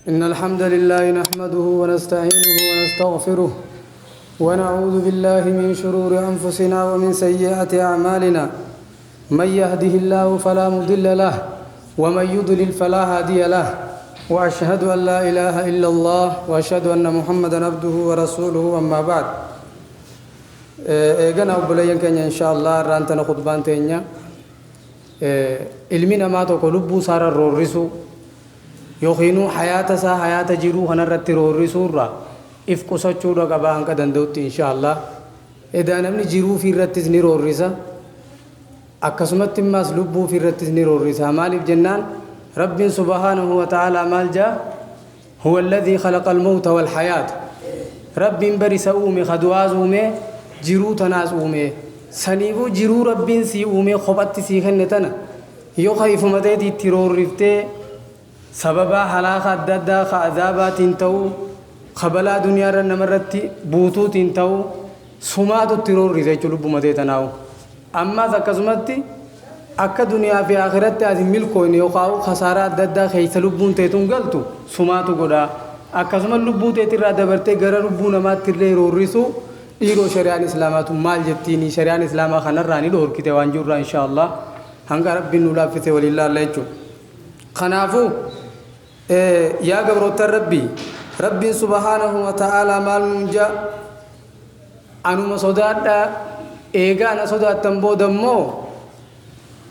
إن الحمد لله نحمده ونستعينه ونستغفره ونعوذ بالله من شرور أنفسنا ومن سيئات أعمالنا. من يهده الله فلا مضل له ومن يضلل فلا هادي له، وأشهد أن لا إله إلا الله وأشهد أن محمدا عبده ورسوله. أما بعد، eegana obboleeyyan keenya, insha Allah irraan tana khutbaan teenya ilmi namaa tokko lubbuu isaarra roorrisuu yookiinuu hayaata isaa, hayaata jiruu kanarratti roorrisuu irraa if qusachuudha qabaa hanga danda'utti, insha Allah. Edaa namni jiruu fi irrattis ni roorrisa, akkasumatti immaas lubbuu fi irrattis ni roorrisa. Maaliif jennaan, Rabbiin سبحانه وتعالى maal jaa? هو الذي خلق الموت والحياة. Rabbiin bari isa uume, kadu'aas uume, jiruu tanaas uume. Saniifuu jiruu Rabbiin sii uume, kophatti sii kenne tana, yoo ka ifuma teetii itti roorriftee, sababaa halaaka adda addaa ka azaabaatiin ta'uu, ka balaa duniyaarra namarratti buutuutiin ta'uu, sumaatu itti roorrise jechuudha lubbuma tee tanaawu. Ammaas akkasumatti akka duniyaa fi akhiratti ati milkooyne yookaan kasaaraa adda addaa keessa lubbuun teetuun galtu sumaatu godha. Akkasuma lubbuu teetirraa dabartee gara lubbuu namaatti illee roorrisu, dhiiroo, shari'aan islaamaatu maal jettiini? Shari'aan islaamaa kanarraa ni dhoorkite waan jirurraa, insha Allah, hanga Rabbiin nu laaffise waliin laalla jechuudha. Kanaafuu yaa gabroottan Rabbii, Rabbiin سبحانه وتعالى maal nuun jaa? Anuma sodaadhaa. Eegaa ana sodaattan booda immoo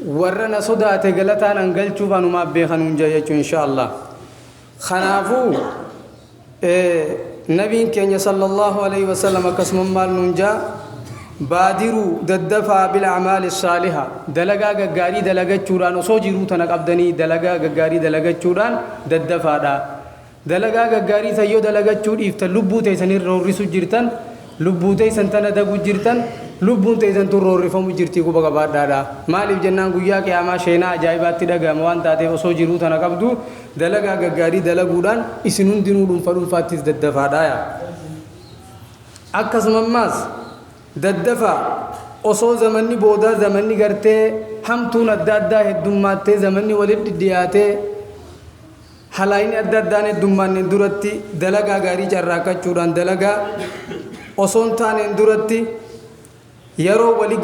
warra na sodaate galataan an galchuuf anumaaf beekan nuun jaa jechuun, insha Allah. Kanaafuu nabiin keenya صلى الله عليه وسلم akkasuma maal nuun jaa? بادروا, daddafaa, بالأعمال الصالحة, dalagaa gaggaarii dalagachuudhaan. Osoo jiruu tana qabdanii dalagaa gaggaarii dalagachuudhaan daddafaadha. Dalagaa gaggaarii san yoo dalagachuu dhiiftan, lubbuu teessan roorrisu jirtan, lubbuu teessan tana dagu jirtan, lubbuun teessan tun roorrifamu jirtii quba qabaadhaadha. Maaliif jennaan, guyyaa qiyaamaa sheenaa ajaa'ibaatti dhagahama waan taateef, osoo jiruu tana qabdu dalagaa gaggaarii dalaguudhaan isin hundinuu dhuunfa dhuunfaattis daddafaadha. Akkasuma ammaas daddafaa, osoo zamanni boodaa, zamanni gartee hamtuun adda addaa heddummaattee, zamanni walitti dhiyaatee, halaayini adda addaan heddummaanneen duratti dalagaa gaarii carraaqachuudhaan, dalagaa osoo hin taaneen duratti, yeroo wali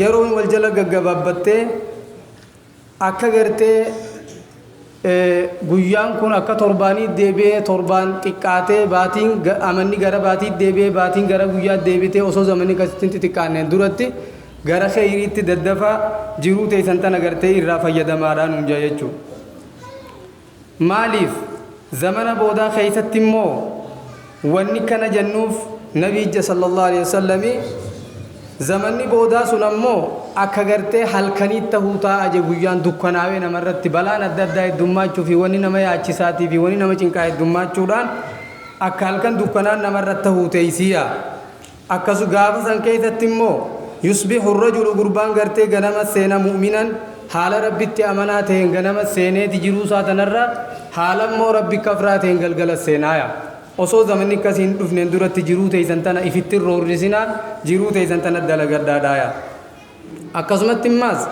yeroo wal jala gaggabaabbattee, akka gartee guyyaan kun akka torbaanii deebi'ee, torbaan xiqqaatee, baatiin amanni gara baatii deebi'ee, baatiin gara guyyaa deebitee, osoo zamanni akkasitti xixiqqaanneen duratti gara kheyriitti daddafaa, jiruu teessan tana gartee irraa fayyadamaadhaan hunjaa jechuudha. Maaliif zamana boodaa keessatti immoo wanni kana jennuuf, nabiija صلى الله عليه وسلم, zamanni boodaa sun ammoo akka gartee halkanii tahuu taa'a je. Guyyaan dukkanaawee namarratti balaan adda addaa heddummaachuu fi wanni nama yaachisaatii fi wanni nama cinqaa heddummachuudhaan akka halkan dukkanaan namarratti tahuu teeysiya. Akkasu gaafa san keessatti immoo يصبح الرجل, gurbaan gartee ganama seena, مؤمنا, haala Rabbitti amanaa ta'een ganama seeneeti jiruu isaa tanarra, haala immoo Rabbi kafraa ta'een galgala seenaaya. Osoo zamanni akkasii hin dhufneen duratti jiruu teessan tana ifitti roorrisinaa, jiruu teessan tana dalagadhaadhaaya. Akkasumatti immaas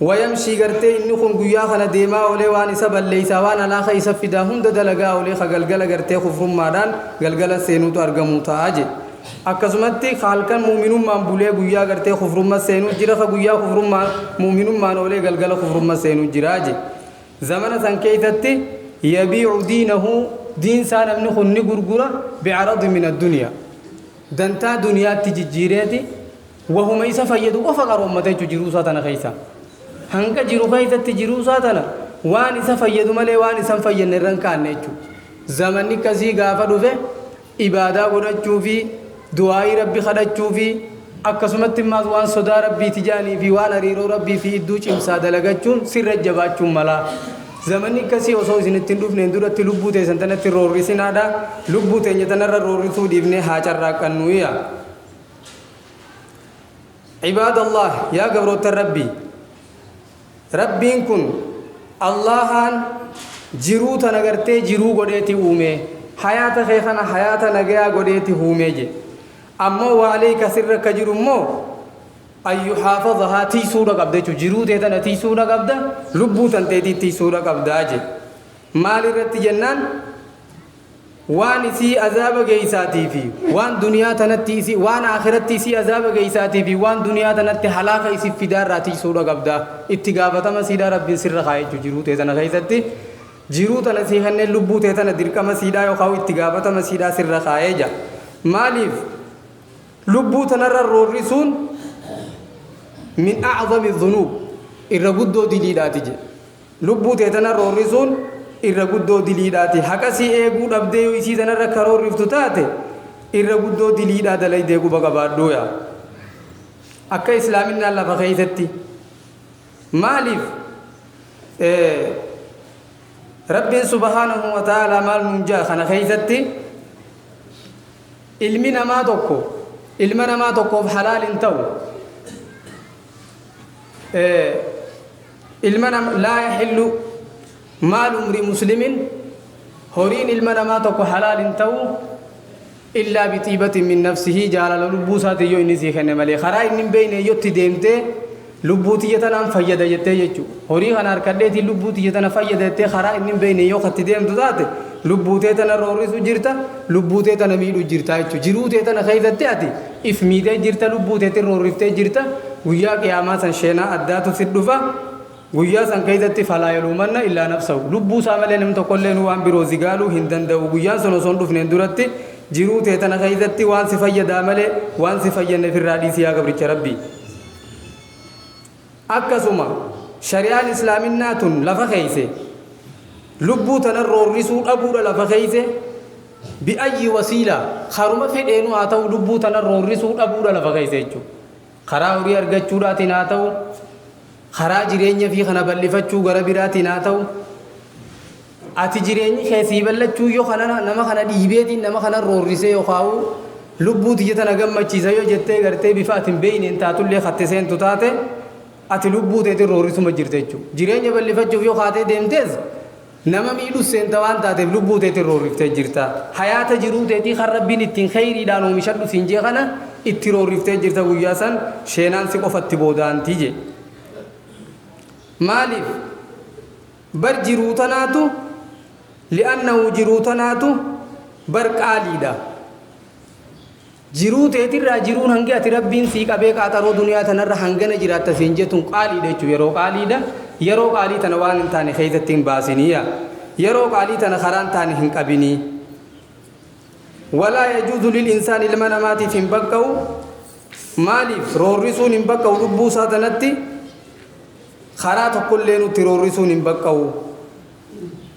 ويمشي, gartee inni kun guyyaa kana deemaa oolee, waan isa balleeysaa, waan alaaka isa fidaa hunda dalagaa oolee, ka galgala gartee kufrummaadhaan galgala seenuutu argamuu ta'a je. Akkasumatti halkan muuminummaan bulee guyyaa gartee kufrummaa seenuu jira, ka guyyaa kufrummaa muuminummaan oolee galgala kufrummaa seenuu jira je. Zamana san keessatti يبيع دينه, diinsaa namni kun ni gurgura, بعرض من الدنيا, dantaa duniyaatti jijjiireeti, wahuma isa fayyadu qofa qaroommata jechuudha. Jiruu isaa tana keessa, hanga jiru keessatti, jiruu isaa tana waan isa fayyadu malee waan isa hin fayyadne irra hin kaanne jechuudha. Zamanni akkasii gaafa dhufe, ibaadaa godhachuu fi du'aayii Rabbi kadhachuu fi akkasumatti immaas waan sodaa Rabbiiti jaanii fi waan hariiroo Rabbii fi idduu cimsaa dalagachuun sirra jabaachuun malaa. Zamanni akkasii osoo isinitti hin dhufneen duratti lubbuu teessan tanatti roorrisinaadha. Lubbuu teenya tanarra roorrisuu dhiifnee haa carraaqqannu. عباد الله, yaa gabroota Rabbii, Rabbiin kun Allahaan jiruu tana gartee jiruu godheeti uume, hayaata kee kana hayaata nagayaa godheeti uumee je. Ammoo وعليك, sirra akka jiru immoo, أن يحافظها, tiisuudha qabda jechuudha. Jiruu tee tana tiisuudha qabda, lubbuu tan teetii tiisuudha qabdaa je. Maal irratti jennaan, Waan isii azaaba geeysaatii fi waan duniyaa tanatti isii, waan akhiratti isii azaaba geeysaatii fi waan duniyaa tanatti halaaka isii fidaarraa tiisuudha qabda. Itti gaafatama siidhaa Rabbiin sirra kaa'ee jechuu jiruu tee tana keessatti. Jiruu tana sii kenneen lubbuu tee tana dirqama siidhaa yookaan itti gaafatama siidhaa sirra kaa'ee jira. Maaliif lubbuu tanarra roorrisuun min acdami dhunuub, irra guddoo diliidhaati jedhe. Lubbuu tee tana roorrisuun irra guddoo diliidhaati. Haqa sii eeguu dhabdee yoo isii tanarra karoorriftu taate, irra guddoo diliidhaa dalaydee quba qabaadhuu yaa. Akka islaaminaan lafa keeysatti maaliif Rabbiin subhaanahu wa ta'aalaa maal nuun jaa kana keeysatti? Ilmi namaa tokko ilma namaa tokkoof halaal hin ta'u. Ilma nama laa yaxillu maalu imri muslimin, horiin ilma namaa tokko halaal hin ta'u, illaa bixiibatin min nafsihi, jaalala lubbuu isaatiin yoo inni sii kenne malee. Karaa inni hin beekne yoo itti deemtee lubbuu tiyya tanaan fayyada jettee jechuudha. Horii kana harkadheetiin lubbuu tiyya tana fayyada jettee karaa inni hin beekne yoo katti deemtu taate, lubbuu tee tana roorrisu jirta, lubbuu tee tana miidhu jirta jechuudha. Jiruu tee tana keessatti ati if miitee jirta, lubbuu teetiin roorriftee jirta. Guyyaa qiyaamaa san sheenaa addaatu si dhufa. Guyyaa san keessatti falaa yaluumanna illaa nafsahu, lubbuu isaa malee namni tokkollee waan biroo zigaaluu hin danda'u. Guyyaan sun osoo hin dhufneen duratti jiruu tee tana keessatti waan si fayyadaa malee waan si fayyanne ofirraa dhiisi yaa gabricha Rabbii. Akkasuma shari'aan islaaminaa tun lafa keeyse lubbuu tana roorrisuu dhabuudha lafa keeyse. Bi'ayyi wasiilaa, karuma fedheenuu haa ta'u, lubbuu tana roorrisuu dhabuudha lafa keeyse jechuudha. Karaa horii argachuudhaatiin haa ta'u, karaa jireenya fi kana bal'ifachuu gara biraatiin haa ta'u, ati jireenyi kee sii bal'achuu yoo kana nama kana dhiibeetiin nama kana roorrisee yookaan lubbuu tiyya tana gammachiisa yoo jettee gartee bifa ati hin beekneen taatullee hatte seentu taate, ati lubbuu teetiin roorrisuma jirte jechuudha. Jireenya bal'ifachuuf yoo kaatee deemtees nama miidhus seenta waan taateef lubbuu teetiin roorriftee jirta. Hayaata jiruu teetii kan Rabbiin ittiin kheyriidhaan oomishadhu siin jee kana itti roorriftee jirta. Guyyaa san sheenaan si qofatti boodaantii jee. Maaliif bar jiruu tanaatu, li'annahu jiruu tanaatu bar qaaliidha. Jiruu teetirraa jiruun hangi ati Rabbiin sii qabee qaaxaroo duniyaa tanarra hangana jiraatta siin jettuun qaaliidha jechuudha. Yeroo qaaliidha. Yeroo qaalii tana waan hin taane keessatti hin baasiniya. Yeroo qaalii tana karaa hin taane hin qabinii. Walaa yajuuzu lil insaan, ilma namaatiif hin baqqa'u. Maaliif roorrisuun hin baqqa'u? Lubbuu isaa tanatti karaa tokkollee nutti roorrisuun hin baqqa'u.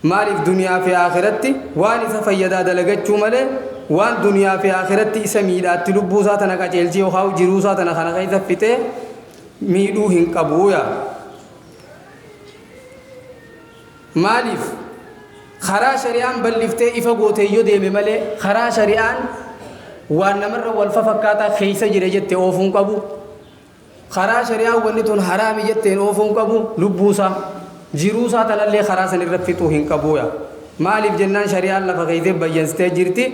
Maaliif duniyaa fi akhiratti waan isa fayyadaa dalagachuu malee waan duniyaa fi akhiratti isa miidhaatti lubbuu isaa tana qaceelchee yookaan jiruu isaa tana kana keessa fixee miidhuu hin qabu yaa. Maaliif karaa shari'aan bal'iftee ifa gootee yoo deeme malee karaa shari'aan waan namarra wal fafakkaataa keessa jira jette oofuun qabu. Karaa shari'aan wanni tun haraami jetteen oofuun qabu. Lubbuusaa jiruusaa tanallee karaa san irra fixuu hin qabu yaa. Maaliif jennaan shari'aan lafa keessee bayyansitee jirti,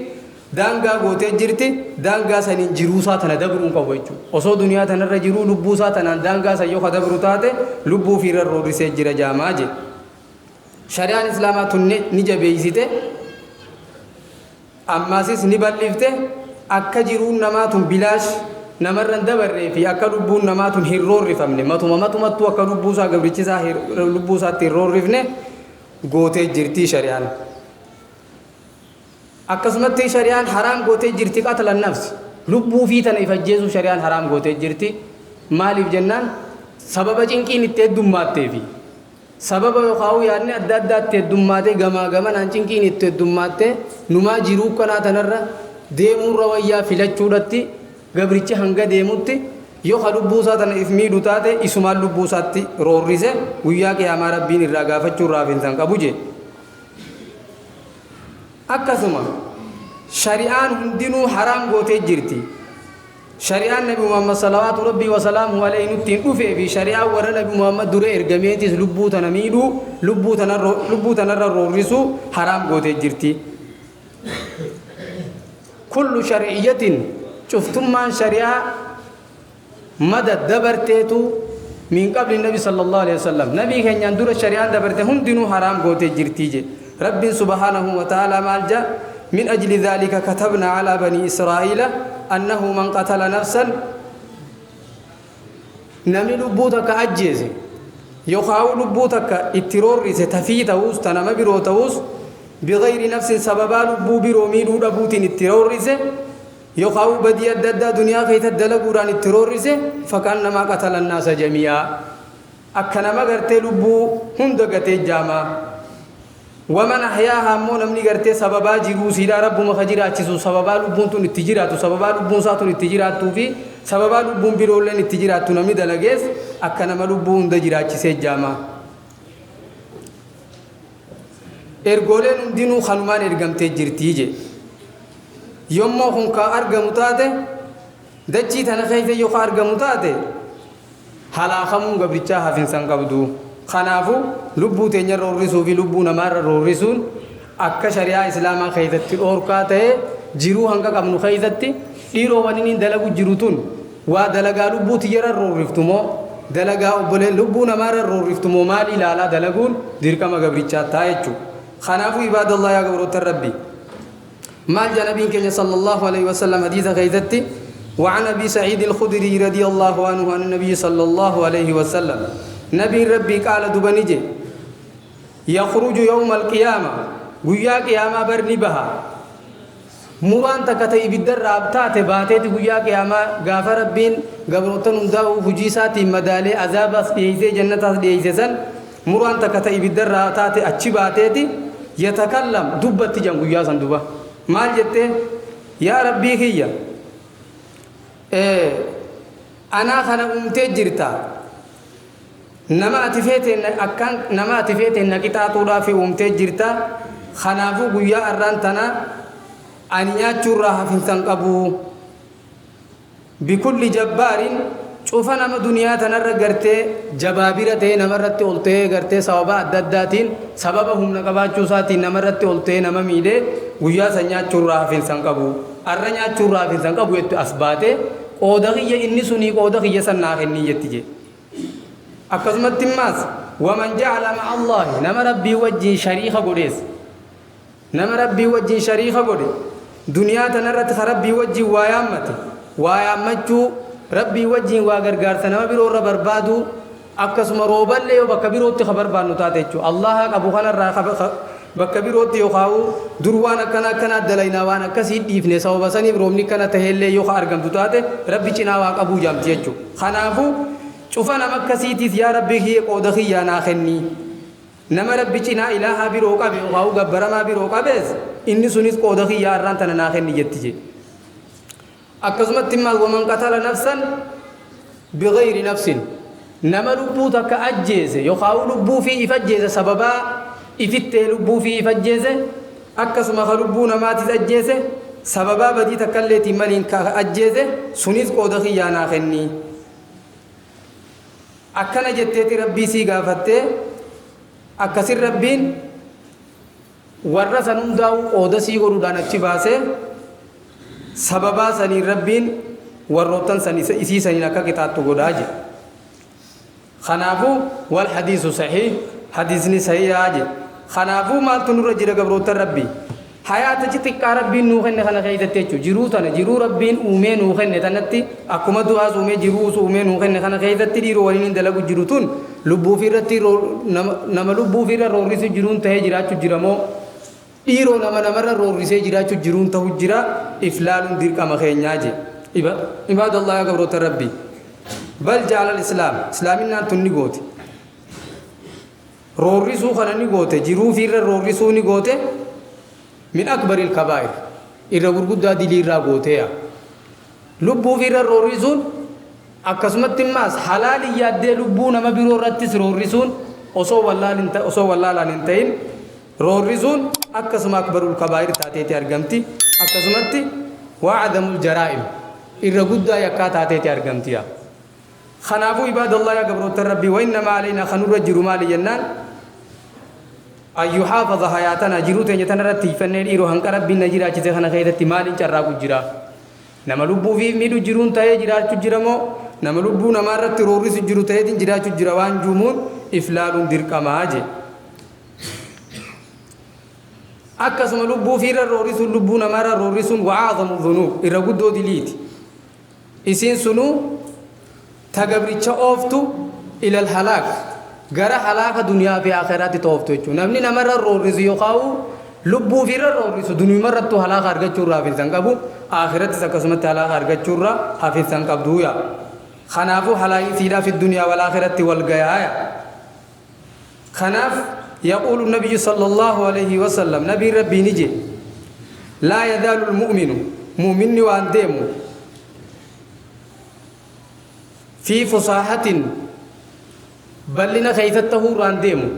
daangaa gootee jirti. Daangaa saniin jiruusaa tana dabruu hin qabu jechuudha. Osoo duniyaa tanarra jiruu lubbuusaa tanaan daangaa san yoo ka dabru taate lubbuu ofiirra roorrisee jira jaamaa je. Shari'aan islaamaa tun ni jabeeysite, ammaasis ni bal'ifte, akka jiruun namaa tun bilaash namarra hin dabarree fi akka lubbuun namaa tun hin roorrifamne, matuma matumattuu akka lubbuusaa gabrichisaa lubbuusaatti hin roorrifne gootee jirti shari'aan. Akkasumatti shari'aan haraam gootee jirti qatla nafsi, lubbuu fi tana if ajjeesuu shari'aan haraam gootee jirti. Maaliif jennaan sababa cinqiin itti heddummaatteefi sababa yookaan yaadni adda addaa itti heddummaatee gamaa gamanaan cinqiin itti heddummaattee numaa jiruu kanaa tanarra deemuurra wayyaa filachuudhatti gabrichi hanga deemutti yoo ka lubbuu isaa tana if miidhu taate isumaan lubbuu isaatti roorrise, guyyaa qiyaamaa Rabbiin irraa gaafachuu irraa hafinsan qabu jee. Akkasuma shari'aan hundinuu haraam gootee jirti. Shari'aan Nabi Muhammad salawaatu Rabbii wasalaamuhu alayhi nutti hin dhufee fi shari'aan warra Nabi Muhammad dura ergameetis lubbuu tana miidhuu, lubbuu tanarra roorrisuu haraam gootee jirti. Kullu shar'iyyatin, cuftummaan shari'aa, mada dabarteetu, min qabli nabi sallallahu alaihi wasallam, nabii keenyaan dura shari'aan dabarte hundinuu haraam gootee jirti je. Rabbiin subhaanahu wa ta'ala maal ja? من أجل ذلك كتبنا على بني إسرائيل أنه من قتل نفسا نمي لبوتك أجيز يخاو لبوتك اتروريس تفيتوس تنم بروتوس بغير نفس سببا لبو بروميلو لبوتين اتروريس يخاو بدي الدد دنيا خيت الدلقوران اتروريس فكأنما قتل الناس جميعا أكنما قرتي لبو هندقتي جاما ومن أحياها مو نمني قرتي سببا جروسي لا رب مخجراتي سببا لبون اتجراتو سببا لبون ساتون اتجراتو في سببا لبون بيرولين اتجراتو نمني دلقيس أكنما لبو هندجراتي سيجاما ergoleen hundinuu kanumaan ergamtee jirtii je yommoo kun ka argamu taate dachii tana keessa yoo ka argamu taate halaakamuun gabrichaa hafinsan qabdu kanaafuu lubbuu teenya roorrisuu fi lubbuu namaarra roorrisuun akka shari'aa islaamaa keessatti dhoorkaa ta'e jiruu hanga qabnu keessatti dhiiroo waniin hin dalagu jiru tun waa dalagaa lubbuu tiyyarra roorriftu moo dalagaa obboleen lubbuu namaarra roorriftu moo maal ilaalaa dalaguun dirqama gabrichaa ta'a jechuudha. خنافو عباد الله يا غبروت الربي مال جنبين كان صلى الله عليه وسلم حديث غيثتي وعن ابي سعيد الخدري رضي الله عنه عن النبي صلى الله عليه وسلم نبي ربي قال دبنجي يخرج يوم القيامة ويا قيامة برني بها مران تكتي بدر رابطات باتت ويا قيامة غافر ربين غبروتن هنداو حجيساتي مدالي عذاب ديزي جنة ديزي مران تكتي بدر رابطات اچي باتتي يتكلم دبت جنگو يا صندوبا مال جته يا ربي هي انا خنا امتي جرتا نما اتفيت اكن نما اتفيت نكتاتودا في امتي جرتا خنافو غيا ارانتنا انيا چورا حفنسن قبو بكل جبار شوف انا دنيا تنر غرتي جبابيره نمرت اولته غرتي سبب ادداتين سببهم نقباچو ساتي نمرت اولته نم ميده غيا سنيا چورا فين قبو ارنيا چورا فين قبو يت اسباته قودغيه اني سني قودغيه سنا خني يتجي اكزمت ماس ومن جعل مع الله نم ربي وجه شريخ غديس نم ربي وجه شريخ غدي دنيا تنرت ربي وجه ويامت ويامچو ربي وجهي واغرغار سنما بيرو بربادو akkasuma rooballee yoo bakka birootti ka barbaannu taate jechuudha. Allaha qabu kanarraa bakka birootti yoo kaa'u dur waan akkana akkanaa dalaynaa waan akkasii dhiifne sababa saniif roobni kana taheellee yoo ka argamtu taate rabbi cinaa waa qabuu jaamti jechuudha. Kanaafuu cufa nama akkasiitiif yaa rabbi kiyya qooda kiyyaa naa kenni. Nama rabbi cinaa ilaahaa biroo qabe yookaan gabbaramaa biroo qabees inni sunis qooda kiyyaa irraan tana naa kenni jetti jedhe. Akkasumatti immoo waman qatala nafsan bighayri nafsin nama lubbuu takka ajjeese yookaan lubbuu fi if ajjeese sababaa ifittee lubbuu fi if ajjeese akkasuma ka lubbuu namaatis ajjeese sababaa badii takkalleetiin maliin ka ajjeese sunis qooda kiyyaa naa kenni. Akkana jetteeti rabbii sii gaafattee akkasin rabbiin warra san hundaa'u qooda sii godhuudhaan achi baasee sababaa saniin rabbiin warroottan san isii saniin akka qixaattu godhaa jedhe. Kanaafuu wal hadiisu sahiih hadiisni sahiihaa jedhe. Kanaafuu maaltu nurra jira gabroottan rabbii hayaata xixiqqaa rabbiin nuu kenne kana keessatti jechuudha. Jiruu tana jiruu rabbiin uumee nuu kenne tanatti akkuma du'aas uumee jiruus uumee nuu kenne kana keessatti dhiiroo waliin hin dalagu jiru tun lubbuu ofirratti nama lubbuu ofirra roorrisu jiruun tahee jiraachuu jira moo dhiiroo nama namarra roorrisee jiraachuu jiruun ta'u jira iflaaluun dirqama keenyaa jedhe. Ibaadallah yaa gabroota rabbii. Bal jaalal islaam islaaminaan tun ni goote roorrisuu kana ni goote jiruu ofirra roorrisuu ni goote. من أكبر الكبائر إذا غرغدا دليل راغوتيا لبو في الروريزون أكسمت الناس حلال يد لبو نما بيرو رتس روريزون أصو والله انت أصو والله لا ننتين روريزون أكسم أكبر الكبائر تاتي ترجمتي أكسمت وعدم الجرائم إذا غدا يكا تاتي ترجمتيا خنافو عباد الله يا قبروت ربي وإنما علينا خنور الجرمال جنان أن يحافظ حياتنا جروتين يتنرتي فنن إيرو هنك ربي نجرا چیزه خنا خیرت مالين چراغ جرا نما لبو في ميدو جرون تاي جرا چجرمو نما لبو نمارت روريس جرو تاي دين جرا چجروان جمون إفلال درقما جي. Akkasuma lubbuu fiirra roorrisuun, lubbuu namaarra roorrisuun wa'aazamu dhunuub, irra guddoo diliiti. Isiin sunuu ta gabricha ooftu ilal halaak, gara halaaka duniyaa fi akhiraatti tooftu jechuudha. Namni namarra roorrisu yookaan lubbuu fiirra roorrisu duniyumarrattuu halaaka argachuu irraa hafinsan qabu, akhirattis akkasumatti halaaka argachuu irraa hafinsan qabdu yaa. Kanaafuu halaayii siidhaa fi duniyaa wal akhiratti wal gayaa. Kanaaf يقول النبي صلى الله عليه وسلم، نبي ربي نجي: لا يزال المؤمن، مؤمن وان ديمو، في فصاحة، بل لنا خيثته وان ديمو،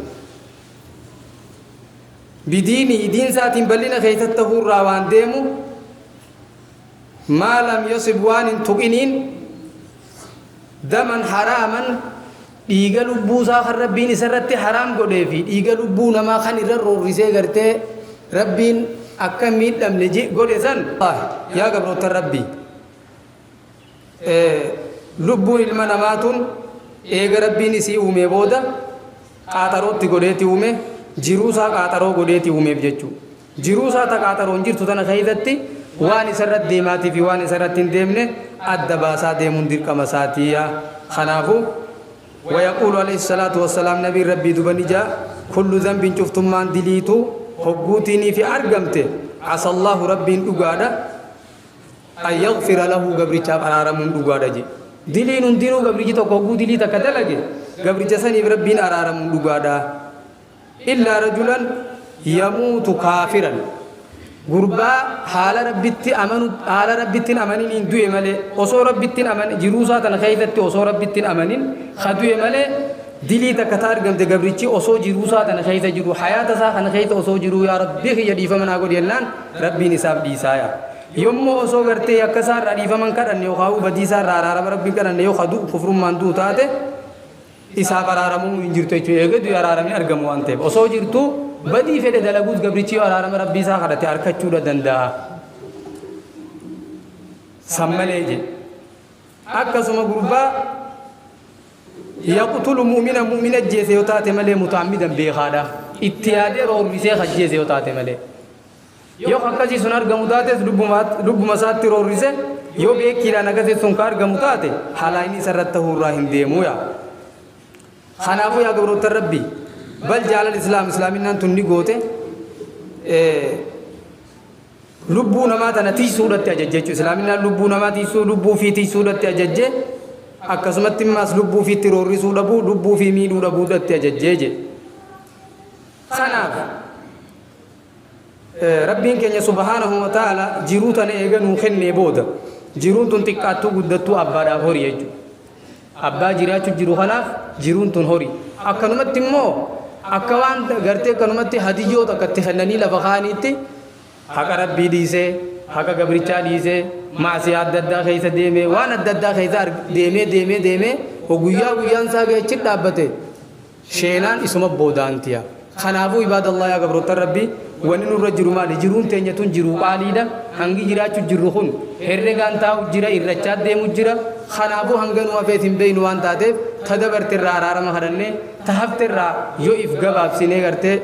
بديني، دين سات، بل لنا خيثته وان ديمو، ما لم يصب، وان تقنين، دما حراما، dhiiga lubbuu isaa kan Rabbiin isarratti haraam godhee fi dhiiga lubbuu namaa kan irra roorrisee gartee Rabbiin akka miidhamne godhe san. Yaa gabroota Rabbii, lubbuun ilma namaa tun eega Rabbiin isii uume booda qaaxarootti godheeti uume, jiruu isaa qaaxaroo godheeti uumeef jechuudha. Jiruu isaa ta qaaxaroon jirtu tana keessatti waan isarratti deemaatii fi waan isarratti hin deemne adda baasaa deemuun dirqama isaatiiya. Kanaafuu ويقول عليه الصلاة والسلام، نبي ربي دبني جاء: كل ذنب، شفتم دليتو هقوتني في أرقمته، عسى الله، ربي أقادا، أن يغفر له، قبري شاب أرارم أقادا جي. دلين دينو قبري تو كوغو دلي تكدلجي قبري جسني ربي أرارم أقادا، إلا رجلا يموت كافرا، gurbaa haala Rabbitti amanu, haala Rabbittiin amanin hin du'e malee, osoo Rabbittiin amanin, jiruu isaa tana keessatti osoo Rabbittiin amanin ka du'e malee. Dilii takka ta argamte gabrichi osoo jiruusaa tana keessa jiru, hayaata isaa kana keessa osoo jiru, "Yaa Rabbii kiyya, dhiifama naa godhi" jennaan Rabbiin isaaf dhiisaaya. Yommuu osoo gartee akka isaa irraa dhiifaman kadhanne yookaan badii isaa irraa araarama Rabbiin kadhanne yoo ka du'u kufrummaan du'u taate, isaaf araaramuu hin jirtu jechuudha. Eega du'e araaramni argamu waan ta'eef, osoo jirtu badii fedhe dalaguus gabrichi yoo araarama Rabbii isaa kadhate argachuudha danda'a. San malee jedhe. Akkasuma gurbaa يقتل مؤمنا، mu'mina ajjeese yoo taate malee، متعمدا، beekaadha. Itti yaadee roorrisee ajjeese yoo taate malee. Yoo akkasii sun argamu taates, lubbuma isaatti roorrise yoo beekiidhaan akkasii sun ka argamu taate, halaayini isarratti ta'uu irraa hin deemuu yaa. Kanaafuu yaa gabroota Rabbii, بل جعل الإسلام، islaaminaan tun ni goote, lubbuu namaa tana tiisuudhatti ajajje jechuudha. Islaaminaan lubbuu namaa tiisuu, lubbuu fi tiisuudhatti ajajje. Akkasumatti immaas lubbuu fiitti roorrisuu dhabuu, lubbuu fi miidhuu dhabuudhatti ajajjee jedhe. Kanaaf Rabbiin keenya سبحانه وتعالى jiruu tana eega nuu kennee booda, jiruun tun xiqqaattuu guddattuu abbaadhaaf horii jechuudha. Abbaa jiraachuu jiru kanaaf jiruun tun horii. Akkanumatti immoo akka waan gartee akkanumatti hadiyyoo takka itti kennanii lafa kaaniitti haqa Rabbii dhiisee, haqa gabrichaa dhiisee, maasiyaa adda addaa keessa deemee, waan adda addaa keessa deemee deemee deemee, guyyaa guyyaan isaa gahechi dhaabbate sheenaan isuma boodaantiya. Kanaafuu عباد الله، yaa gabroota Rabbii, wanni nurra jiru maali? Jiruun teenya tun jiruu qaaliidha. Hangi jiraachuu jirru kun herregaan taa'u jira, irrachaa deemu jira. Kanaafuu hanga nu hafeet hin beeynu waan taateef, ta dabarte irraa araarama kadhannee, ta hafte irraa yoo if gabaabsinee gartee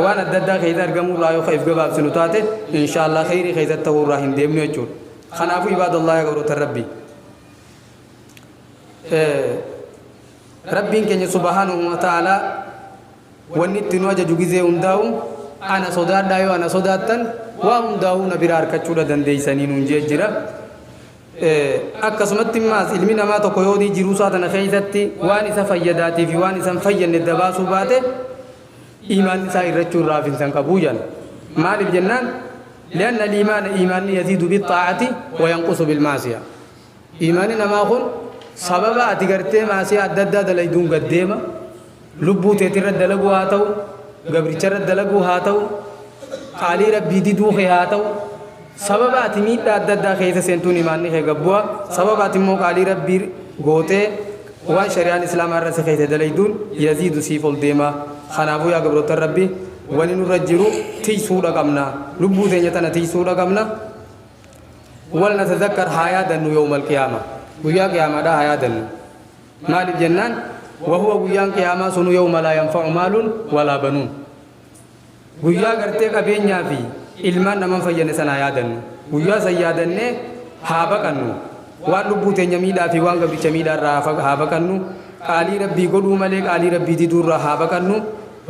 waan adda addaa keessa argamuu irraa yoo if gabaabsinu taate, إن شاء الله khayrii keessatti ta'uu irraa hin deemnu jechuudha. Kanaafuu عباد الله، yaa gabroota Rabbii, Rabbiin keenya سبحانه وتعالى wanni itti nu ajaju gizee hundaa'u ana sodaadhaa, yoo ana sodaattan waa hundaa'uu na bira harkachuudha dandeeysanii nuun jee jira. Akkasumatti immaas ilmi namaa tokko yoo jiruu isaa tana keessatti waan isa fayyadaatii fi waan isa hin fayyadne dabaasuu baate, iimaan isaa irrachuu irraa hafinsan qabuu jedhan. Maaliif jennaan, لأن الإيمان، إيمان، يزيد بالطاعة وينقص بالمعصية. إيمان namaa kun sababa ati gartee maasiyaa adda addaa dalayduun gaddeema, lubbuu teetirra dalaguu haa ta'u, gabricharra dalaguu haa ta'u, qaalii Rabbii diduu kee haa ta'u, sababa ati miidhaa adda addaa keessa seentuun imaanni kee gabbu'a. Sababa ati immoo qaalii Rabbii gootee waan shari'aan Islaamaa irra si keessa dalayduun يزيد, siif ol deema. Kanaafuu yaa gabroota Rabbii, wani nurra jiru tiisuudha qabna, lubbuu teenya tana tiisuudha qabna. ولنتذكر، haa yaadannu، يوم القيامة، guyyaa qiyaamaadhaa haa yaadannu. Maaliif jennaan, وهو، guyyaan qiyaamaa sunu يوم لا ينفع مال ولا بنون. Guyyaa gartee qabeenyaa fi ilmaan naman fayyane sana haa yaadannu. Guyyaa san yaadannee haa baqannu. Waan lubbuu teenya miidhaa fi waan gabricha miidhaa irraa haa baqannu. Qaalii Rabbii godhuu malee qaalii Rabbii diduu irraa haa baqannu.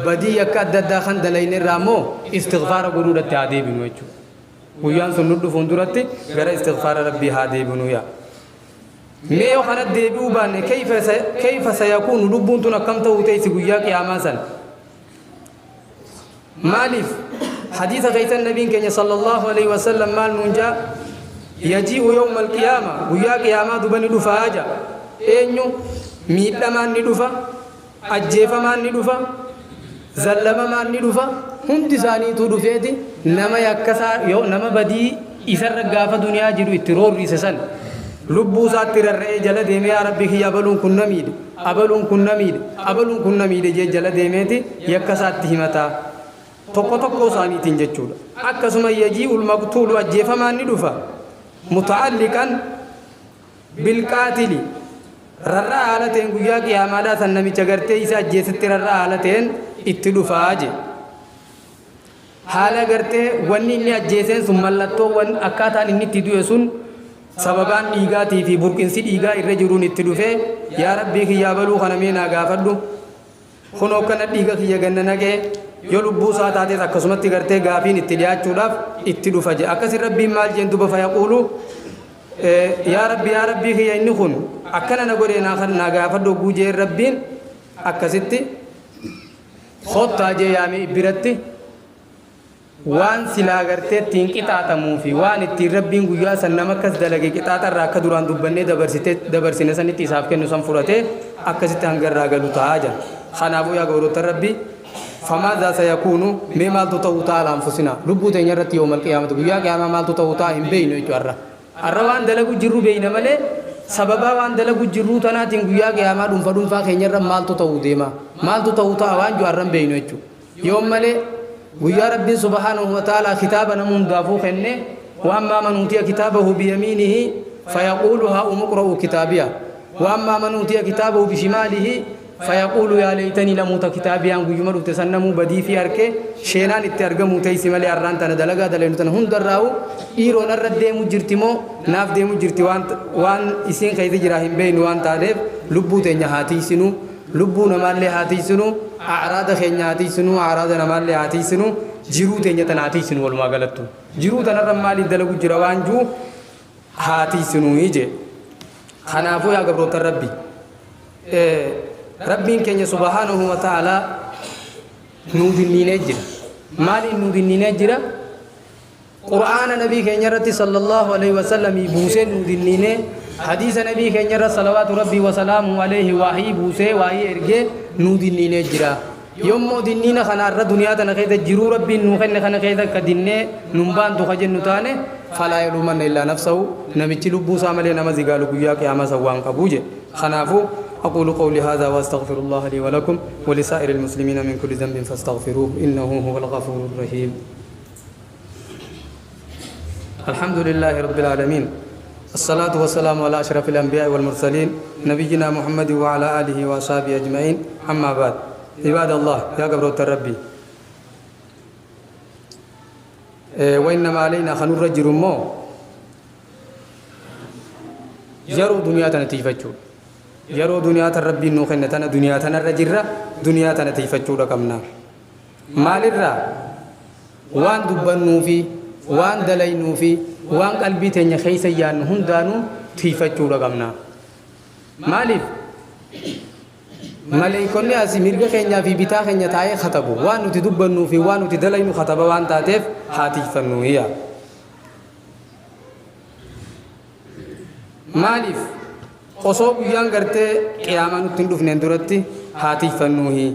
Badii yakka adda addaa kan dalayne irraa immoo istighfaara godhuudhatti haa deebinu jechuudha. Guyyaan sun nu dhufuun duratti gara istighfaara Rabbii haa deebinu yaa. Mee yoo kana deebi'uu baanne kayfa sayakuunu lubbuun tun akkam ta'uu teessi guyyaa qiyaamaa san? Maaliif hadiisa keessan nabiin keenya sallallahu alaihi wasallam maal nuun jaa? Yaji'u yawma alqiyaama, guyyaa qiyaamaa duba ni dhufaa jaa. Eenyu? Miidhamaan ni dhufa, ajjeefamaan ni dhufa, zallamamaan ni dhufa. Hundi isaaniituu dhufeeti nama yakkasaa yoo nama badii isarra gaafa duniyaa jiru itti roorrise san lubbuu isaatti rarra'ee jala deemee, yaa Rabbi kiyya, abaluun kun na miidhe, abaluun kun na miidhe, abaluun kun na miidhe jee jala deemeeti yakka isaatti himataa tokko tokko isaaniitiin jechuudha. Akkasuma yaji'ul maqtuulu, ajjeefamaan ni dhufa, muta'alliqan bilqaatili, rarra'a haala ta'een guyyaa qiyaamaadhaa san namicha gartee isa ajjeesetti rarra'a haala ta'een itti dhufaa je. Haala gartee wanni inni ajjeeseen sun mallattoowwan akkaataan inni itti du'e sun sababaan dhiigaatii fi burqinsi dhiigaa irra jiruun itti dhufee, yaa Rabbii kiyya, abaluu kana mee naa gaafadhu, kunoo akkana dhiiga kiyya ganna naqee. Yoo lubbuu isaa taates akkasumatti gartee gaafiin itti dhiyaachuudhaaf itti dhufa je. Akkasi Rabbiin maal jeen duba? Fayaquulu, yaa Rabbi, yaa Rabbii kiyya, inni kun akkana na godhee, naa gaafadhu hogguu jeen, Rabbiin akkasitti kottaa jee yaamee biratti waan silaa gartee ittiin qixaaxamuu fi waan ittiin Rabbiin guyyaa san nama akkas dalage qixaaxa irraa akka duraan dubbannee dabarsite dabarsine sanitti isaaf kennu san fudhatee akkasitti hanga irraa galu ta'aa jira. Kanaafuu yaa gabroota Rabbi, famaadhaa sayakuunu, mee maaltu ta'uu ta'a laanfusina lubbuu teenya irratti yoomal qiyaamati, guyyaa qiyaamaa maaltu ta'uu ta'a hin beeynu jechuudha. Har'a waan dalagu jirru beeyna malee sababaa waan dalagu jirruu tanaatiin guyyaa qiyaamaa dhuunfa dhuunfaa keenya irra maaltu ta'uu deema, maaltu ta'uu ta'a waan jiru har'a hin beeynu jechuudha. Yoom malee guyyaa Rabbiin subhaanahu wa ta'aalaa kitaaba nama hundaafuu kenne, وأما من أوتي كتابه بيمينه فيقول هاؤم اقرءوا كتابيه وأما من أوتي كتابه بشماله فيقول يا ليتني لم أوت كتابيه. Guyyuma dhufte san namuu badii fi harkee sheenaan itti argamu teessi malee har'aan tana dalagaa dalaynu tana hundarraa'u dhiiroon irra deemu jirti moo naaf deemu jirti, waan isiin keessa jira hin beeynu. Waan taateef lubbuu teenya haa tiisinu, lubbuu namaallee haa tiisinu, acraada keenya haa tiisinu, acraada namaallee haa tiisinu, jiruu teenya tana haa tiisinu. Walumaa galattu jiruu tanarra maaliif dalagu jira waan juu haa tiisinuu je. Kanaafuu yaa gabroota Rabbi, Rabbiin keenya subhaanahu wa ta'aalaa nuu dinniinee jira. Maaliin nuu dinniinee jira? Qur'aana nabii keenya irratti sallallahu alaihi wasallam buusee nuu dinniinee, hadiisa nabii keenya irra salawaatu Rabbii wasalaamu alaihi waahii buusee, waahii ergee nuu dinniinee jira. Yommuu dinniina kana irra duniyaa tana keessa jiruu Rabbiin nuu kenne kana keessa akka dinnee nun baantu ka jennu taane, falaa yaluumanna illaa nafsahu, namichi lubbuu isaa malee nama zigaalu guyyaa qiyaamaa san waan qabuu je. Kanaafuu أقول قولي هذا وأستغفر الله لي ولكم ولسائر المسلمين من كل ذنب فاستغفروه إنه هو الغفور الرحيم. الحمد لله رب العالمين، الصلاة والسلام على أشرف الأنبياء والمرسلين، نبينا محمد وعلى آله وأصحابه أجمعين، أما بعد، عباد الله، يا قبروت ربي، وإنما علينا خنور رجل مو yeroo duniyaa tana tiifachuudha. Yeroo duniyaa tan Rabbiin nuu kenne tana, duniyaa tanarra jirra, duniyaa tana tiifachuudha qabna. Maalirraa? Waan dubbannuu fi waan dalaynuu fi waan qalbii teenya keessa yaannu hundaanuu tiifachuudha qabna. Maaliif? Maleeykonni asii mirga keenyaa fi bitaa keenya taa'ee katabu. Waan nuti dubbannuu fi waan nuti dalaynu kataba waan taateef haa tiiffannu yaa. Maaliif? Osoo guyyaan gartee qiyaamaa nutti hin dhufneen duratti haa tiiffannuuhi.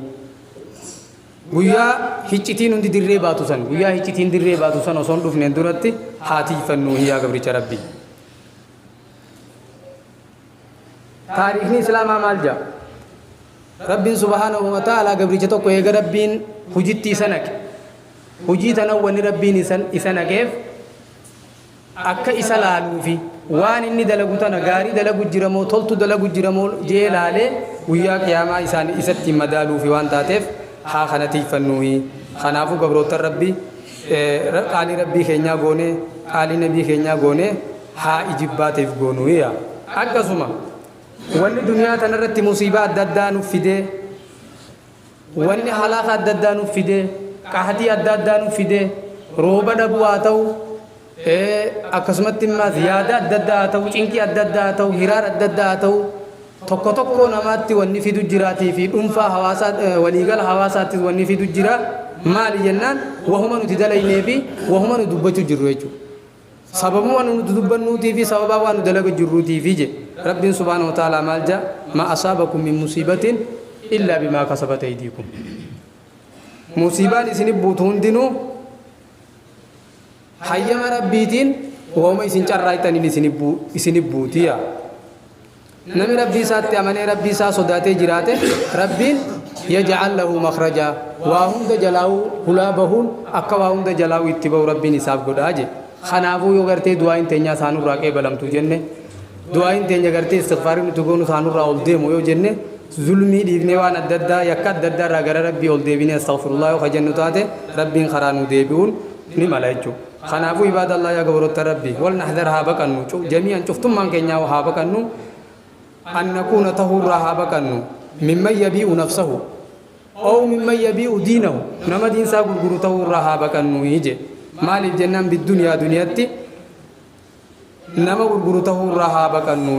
Guyyaa hiccitiin hundi dirree baatu san, guyyaa hiccitiin dirree baatu san osoo hin dhufneen duratti haa tiiffannuuhi yaa gabricha Rabbii. Taariikni Islaamaa maal jedha? Rabbiin subhaanahu wa ta'ala gabricha tokko eega Rabbiin hujitti isa naqe. Hujii tana wanni Rabbiin isa naqeef akka isa laaluufi waan inni dalagu tana gaarii dalagu jira moo toltu dalagu jira moo jee laalee guyyaa qiyaamaa isaan isatti madaaluufi waan taateef haa kana tiiffannuuhi. Kanaafuu gabroota Rabbii qaalii Rabbii keenyaa goonee, qaalii nabii keenyaa goonee haa ijibbaateef goonuu yaa. Akkasuma wanni duniyaa tanarratti musiibaa adda addaa nuuf fidee, wanni halaaka adda addaa nuuf fidee, qahatii adda addaa nuuf fidee, rooba dhabuu haa ta'u, akkasumatti immaas yaada adda addaa haa ta'u, cinqii adda addaa haa ta'u, hiraara adda addaa haa ta'u, tokko tokko namaatti wanni fidu jiraatii fi dhuunfaa hawaasaa, waliigala hawaasaattis wanni fidu jira. Maali jennaan, wahuma nuti dalaynee fi wahuma nu dubbachuu jirru jechuudha. Sababuma nuti dubbannuutii fi sababaa waan nu dalaga jirruutii fi je Rabbiin subhaanahu wa ta'aalaa maal jaa? Ma asaabakum min musiibatin illaa bimaa kasabat aydiikum. Musiibaan isin buutu hundinuu hayyama Rabbiitiin wahuma isin carraaqxaniin isin buutiya. Namni Rabbii isaatti amanee Rabbii isaa sodaatee jiraate, Rabbiin yaj'al lahu makhraja, waa hunda jalaa'uu hulaa bahuun akka waa hunda jalaa'uu itti bahu Rabbiin isaaf godhaa je. Kanaafuu yoo gartee du'aayin teenyaa isaanurraa qeebalamtu jenne, du'aayin teenya gartee istighfaarii nuti goonu isaanurraa ol deemu yoo jenne, zulmii dhiifnee waan adda addaa, yakka adda addaa irraa gara Rabbii ol deebinee astaghfirullah yoo ka jennu taate, Rabbiin karaa nu deebi'uun ni mala jechuudha. Kanaafuu ibaadallah, yaa gabroota Rabbii, wal nahdar, haa baqannu, jamii'an, cuftummaan keenyaa haa baqannu, an nakuuna, tahuurraa haa baqannu, mimman yabii'u nafsahu aw mimman yabii'u diinahu, nama diinsaa gurguru tahuurraa haa baqannu je. Maaliif jennaan, biddunyaa, duniyatti nama gurguru tahuurraa haa baqannu.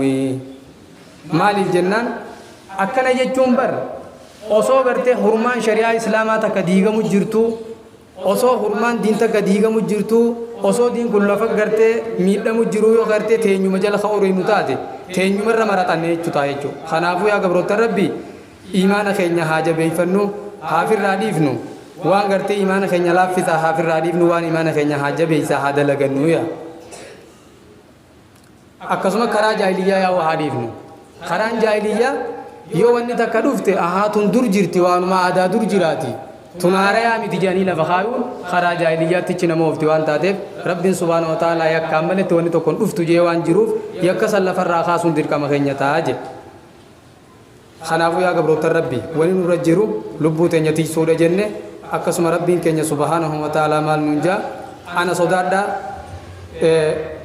Maaliif jennaan, akkana jechuun bar osoo gartee hurmaan shari'aa islaamaa takka diigamu jirtu, osoo hurmaan diin takka diigamu jirtu, osoo diin kun lafa gartee miidhamu jiru, yoo gartee teenyuma jala ka oriinu taate, teenyumarra maraxanne jechuu ta'a jechuudha. Kanaafuu yaa gabroota Rabbii, imaana keenya haa jabeeffannu, haafirraa dhiifnu waan gartee imaana keenya laaffisaa, haafirraa dhiifnu waan imaana keenya haa jabeessaa haa dalagannu yaa. Akkasuma karaa jaahiliyyaa yaa'u haa dhiifnu. Karaan jaahiliyyaa yoo wanni takka dhufte, ahaa, tun dur jirti, waanuma aadaa dur jiraati, tun haarayaa miti jedhanii lafa kaayuun karaa jaahiliyyaattichi nama oofti waan taateef, Rabbiin subhaana wa ta'aalaa yakkaan maletti wanni tokko hin dhuftu jee waan jiruuf, yakka san lafarraa kaasuun dirqama keenya ta'a jedhe. Kanaafuu yaa gabroottan Rabbii, wani nurra jiru lubbuu teenya tiksuudha jenne. Akkasuma Rabbiin keenya subhaanahu wa ta'aalaa maal nuun jaa? Ana sodaadhaa,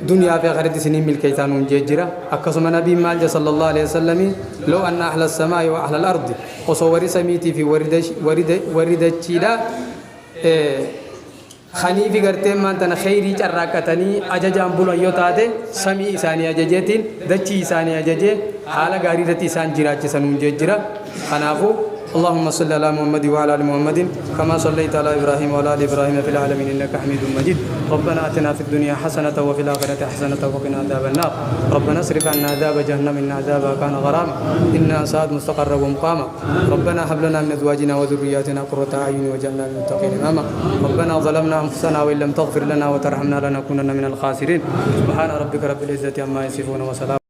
duniyaa fi akhiratti isiniin milkeessaa nuun jee jira. Akkasuma nabiin maal jaa sallallahu alaihi wasallamii? Law anna ahla samaa'i wa ahla al-ardi, osoo warri samiitii fi warri dachiidhaa kaniifi garteen maan tana kheyrii carraaqqatanii ajajaan bulan yoo taate, samii isaanii ajajeetiin dachii isaanii ajajee haala gaarii irratti isaan jiraachisa nuun jee jira. Kanaafuu اللهم صل على محمد وعلى ال محمد كما صليت على ابراهيم وعلى ال ابراهيم في العالمين انك حميد مجيد. ربنا اتنا في الدنيا حسنه وفي الاخره حسنه وقنا عذاب النار. ربنا اصرف عنا عذاب جهنم، ان عذابها كان غراما، انها ساءت مستقرا ومقاما. ربنا هب لنا من ازواجنا وذرياتنا قرة اعين واجعلنا للمتقين اماما. ربنا ظلمنا انفسنا وان لم تغفر لنا وترحمنا لنكونن من الخاسرين. سبحان ربك رب العزه عما يصفون وسلام